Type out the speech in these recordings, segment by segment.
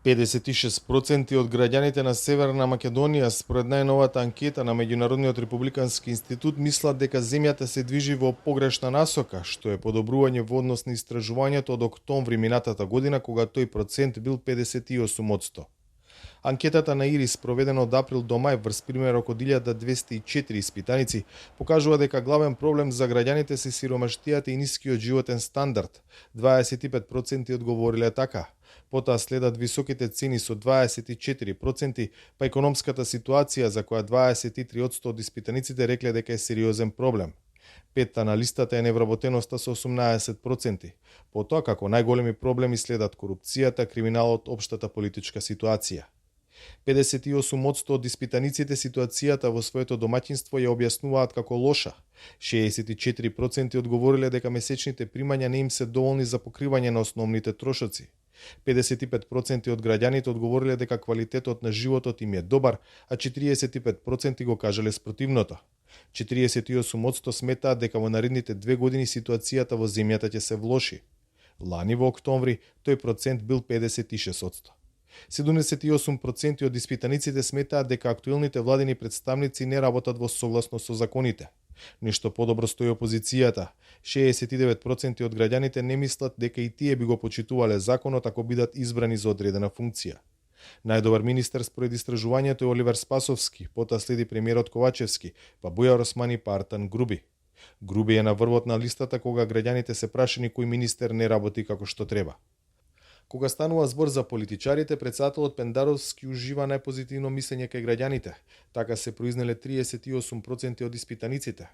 56% од граѓаните на Северна Македонија според најновата анкета на Меѓународниот републикански институт мислат дека земјата се движи во погрешна насока, што е подобрување во однос на истражувањето од октомври минатата година, кога тој процент бил 58%. Анкетата на Ирис, проведена од април до мај врз примерок од 1204 испитаници, покажува дека главен проблем за граѓаните се сиромаштијата и нискиот животен стандард. 25% одговориле така. Потоа следат високите цени со 24%, па економската ситуација за која 23% од испитаниците рекле дека е сериозен проблем. Петта на листата е невработеноста со 18%. Потоа, како најголеми проблеми следат корупцијата, криминалот, општата политичка ситуација. 58% од испитаниците ситуацијата во своето домаќинство ја објаснуваат како лоша. 64% одговориле дека месечните примања не им се доволни за покривање на основните трошоци. 55% од граѓаните одговориле дека квалитетот на животот им е добар, а 45% го кажале спротивното. 48% сметаат дека во наредните 2 години ситуацијата во земјата ќе се влоши. Лани во октомври тој процент бил 56%. 78% од испитаниците сметаат дека актуелните владини представници не работат во согласно со законите. Нешто подобро стои опозицијата. 69% од граѓаните не мислат дека и тие би го почитувале законот ако бидат избрани за одредена функција. Најдобар министер според истражувањето е Оливер Спасовски, потоа следи премиерот Ковачевски, па Бујар Османи, па Артан Груби. Груби е на врвот на листата кога граѓаните се прашани кој министер не работи како што треба. Кога станува збор за политичарите, претседателот Пендаровски ужива најпозитивно мислење кај граѓаните. Така се произнеле 38% од испитаниците.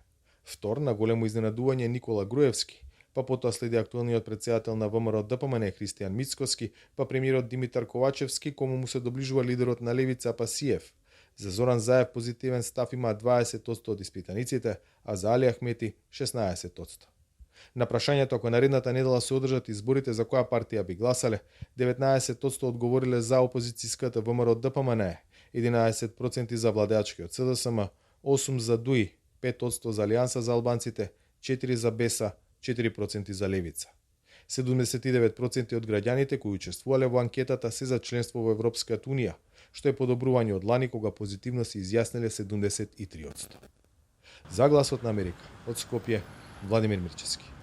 Втор на големо изненадување Никола Груевски, па потоа следи актуелниот претседател на ВМРО ДПМН Христијан Мицкоски, па премиерот Димитар Ковачевски, кому му се доближува лидерот на Левица Пасиев. За Зоран Заев позитивен став има 20% од испитаниците, а за Али Ахмети 16%. На прашањето ако наредната недела се одржат изборите за која партија би гласале, 19% одговориле за опозицијската ВМРО ДПМН, 11% за владеачкиот СДСМ, 8% за ДУИ, 5% за Алијанса за албанците, 4% за БЕСА, 4% за Левица. 79% од граѓаните кои учествувале во анкетата се за членство во Европската Унија, што е подобрување од лани кога позитивно се изјасниле 73%. За Гласот на Америка, од Скопје, Владимир Мирчевски.